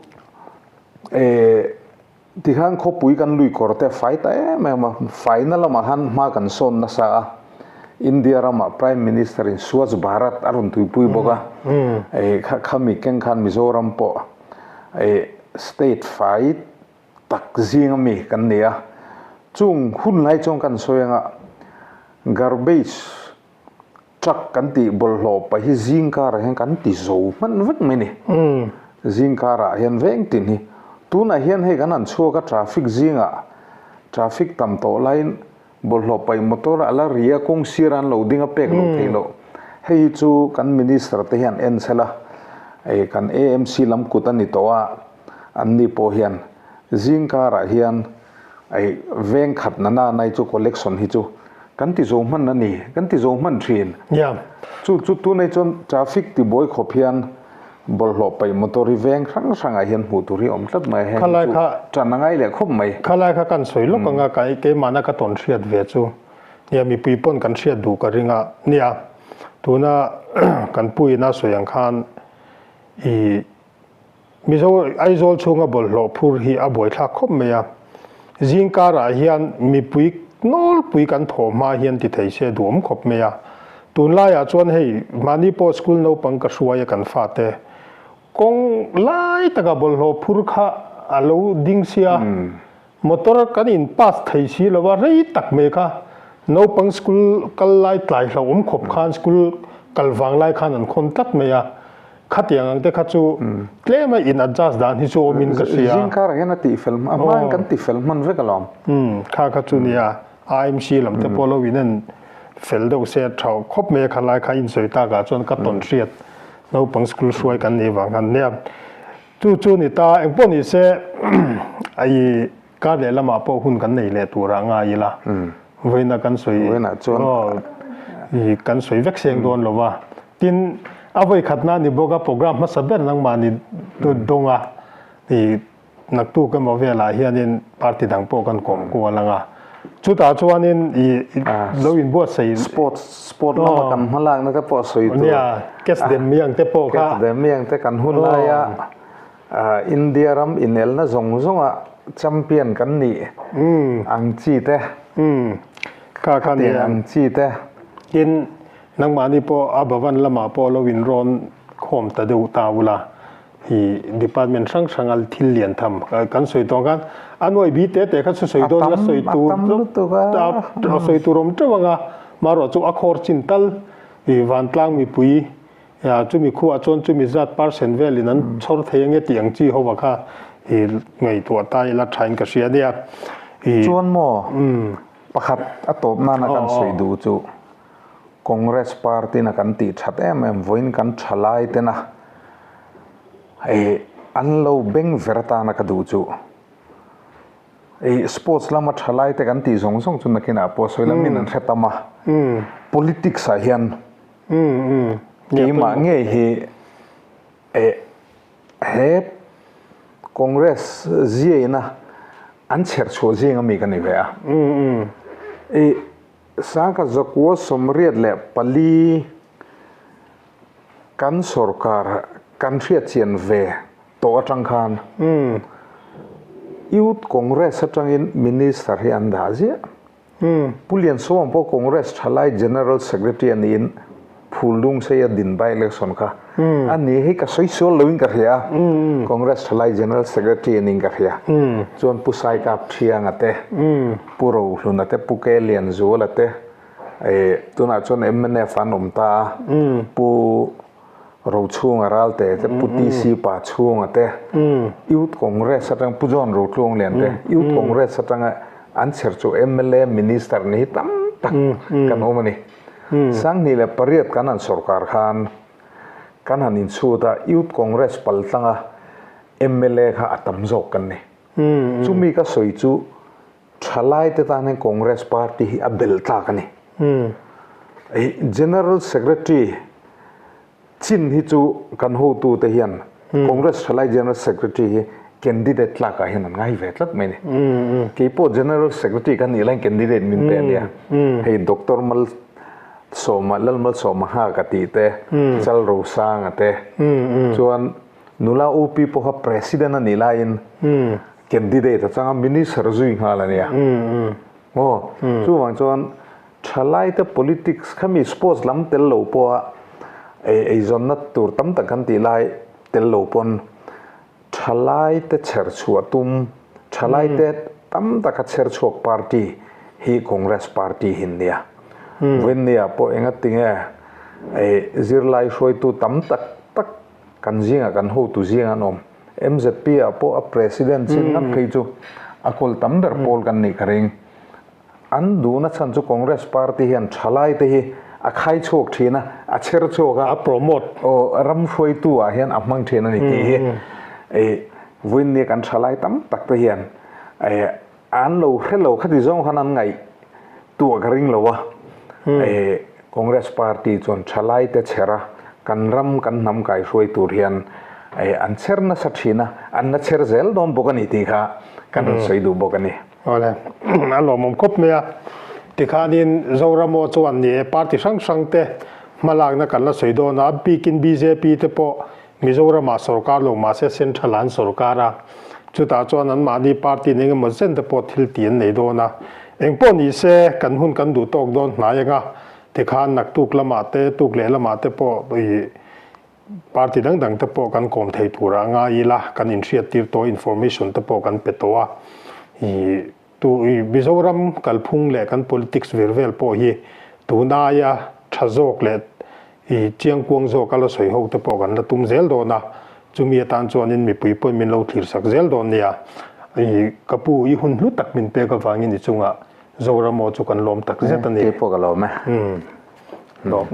eh tikhan khawpui kan lui kawr te a fai ta em em a, faina lamah khan hma kan sawn nasa a, India ramah Prime Minister in Swachh Bharat a rawn tuipui bawk a, eh khami keng khan Mizoram pawh eh state fai tak zing ami kan ni a, chung hun lai chuan kan sawi anga garbage Truck kan tih bawlhhlawh pah hi zing karah hian kan ti zo hman vek mai ni. Zing karah hian veng tin hi. Tunah hian hei kan han chhuak a traffic zingah traffic tam tawh laiin bawlhhlawh paih motor a la ri a kawng sir an lo ding a pek loh theih loh. Hei hi chu kan minister te hian en sela ei kan AMC lam kut a ni tawh a anni pawh hian zing karah hian Ei veng khat na na nai chu collection hi chu kan ti zo hman a ni, kan ti zo hman thin. Yeah. Chu chu tunai chuan traffic ti buai khawp hian bawlhhlawh paih motor hi veng hrang hrangah hian hmuh tur hi awm tlat mai a, heng hi chu tan a ngai leh khawp mai. Khalai kha kan sawi lawk anga ka keimahna ka tawn hriat ve chu nia mipui pawn kan hriat duh ka ring a nia tuna kan puiin a sawi ang khan i. Mizo Aizawl chhunga bawlhhlawh phur hi a buaithlak khawp mai a. Zingkarah hian mipui nawlpui kan thawh hma hian ti thei se duhawm khawp mai a. Tunlaiah chuan hei mahni pawh school naupang ka hruai a kan fate kawng lai taka bawlhhlawh phur kha a lo ding sia. Motor kan in pass thei si lo a, rei tak mai kha naupang school kal lai tlai hlauhawm khawp khan school kal vang lai khan an khawn tlat mai a, khatiang ang te kha chu tlem a in adjust dan hi chu awm in ka hria. Zing karah hian a tih fel a hmain kan ti fel hman vek alawm. Umm kha kha chu nia IMC lam te pawh lo in en fel deuh se a tha khawp mai a kha lai kha insawi takah chuan ka tawn hriat naupang school hruai kan nih vang khan nia. Chu chu ni ta, engpawh ni se i kar leh lamah pawh hun kan nei leh turah ngai ila. Vawiina kan sawi i kan sawi vek seng dawn lo va. Tin, a vawi khatna ni bawk a program hmasa ber nangmah ni dawng a, i naktuk emaw velah hianin party dang pawh kan kawm kual ang a. Chutah chuanin i lo inbuatsaih. Sports sport lama kan hmalakna te pawh sawi tur. Nia, Kes dem miang te pawh kha. Kes dem miang te kan hun laia India ram inelna zawng zawnga champion kan nih ang chi te. Kha kha nia. Ang chi te. Tin, nangmahni pawh a Bhavan lamah pawh lo inrawn khawm ta deuh ta ula. I department hrang hrang a thil lian tham kan sawi tawh ang khan a nuai bi te te kha chu sawi dawn la sawi tur a sawi tur awm teuh ang a, marawh chu a khawr chin tal i vantlang mipui chumi khuah chuan chumi zat percent velin an chhawr thei ange tih ang chi ho va kha i ngaihtuah ta ila thain ka hria nia. Chuan maw pakhat a tawp nana kan sawi duh chu Congress party na kan tih that em em vawiin kan thalai tena hei an lo beng ver atana ka duh chu hei sports lama thalai te kan tih zawng zawng chu nakinah pawh sawi lamin an hre tam a politics ah hian keimah ngei hi eh He Congress ziaina an chherh chhuah zing ami ka ni ve a. I Sangkhat zakua 84 kan sorkar kan hriatchian ve tawh atang khan Youth Congress atangin Minister hi an dah ziah. Pu Liansawm pawh Congress thalai General Secretary a niin Phuldungsei a din by election kha a ni hei ka sawi sual loin ka hria a, Congress thalai General Secretary a niin ka hria. Chuan Pu Saikap Thianga te, Pu Rohluna te, Pu Ke Lianzuala te, tunah chuan mnf an awm ta a, Pu Rochhunga Ralte te, Pu TC Pachhunga te, Youth Congress atang Pu John Rotluanglian te, Youth Congress atanga an chher chu mla Minister ni hi tam tak kan awm a ni. 2008 kan han sorkar khan kan han inchhut a, Youth Congress pal tlanga mla kha a tam zawk kan ni. Chumi ka sawi chu Thalai te tan hian Congress party hi a bel tlak a ni. General Secretary chin hi chu kan hotu te hian Congress Thalai General Secretary hi candidate tlak ah hian an ngai ve tlat mai a ni. Kei pawh General Secretary ka nih laiin candidate min pe a nia. Hei Doctor Malsawma Lalmalsawma Nghaka tih te, Chalrosanga te chuan Nula OP pawha President a nih laiin candidate a chang a, Minister zui nghal a nia. Aw, chuvang chuan thalaite politics khami sports lam tel lo pawha eizawnna tur tam tak kan tih lai tel lo pawn thalaite chher chhuah tum, thalaite tam taka chher chhuak party hi Congress party hi an nia. Vawiinnia pawh engatinge zirlai hruaitu tam tak tak Kan zingah kan hotu zing an awm. MZP ah pawh a President chin ngat phei chu a kawl tam ber pawl kan nih ka ring. An duhna chhan chu Congress party hian thalai te hi a khai chhuak thin a, a chher chhuak a. A promote. Aw, ram hruaitu ah hian a hmang thin a ni tih hi vawiinnia kan thalai tam tak te hian An lo hre lo khati zawng khan an ngaih tuah ka ring lo a. Congress party chuan thalai te chher a, kan ram kan hnam kai hruai tur hian an chher nasa thin a, an la chher zel dawn bawk a ni tih kha kan rawn sawi duh bawk a ni. Awle, a lawmawm khawp mai a. Tikhanin Zoramo chuan ni e party hrang hrang te hmalakna kan la sawi dawn a, bikin bjp te pawh. Mizoramah sorkar lo mahse Central ah an sorkar a, chutah chuan anmahni party in engemaw zen te pawh thil tih an nei dawn a. Engpawh ni se kan hun kan duh tawk dawn hnai anga tikhan naktuk lamah te tuk leh lamah te pawh ih party dang dang te pawh kan kawm thei turah ngai ila kan inhriat tir tawh information te pawh kan pe tawh a ih Tu i Mizoram kalphung leh kan politics vir vel pawh hi tun aia tha zawk leh i chiangkuang zawk a la sawi ho te pawh kan la tum zel dawn a, chumi atan chuanin mipui pawhin min lo thlir sak zel dawn nia. I ka pu i hun hlu tak min pek avangin i chungah Zoram aw chu kan lawm tak zet a ni. Kei pawh ka lawm e. Lawm.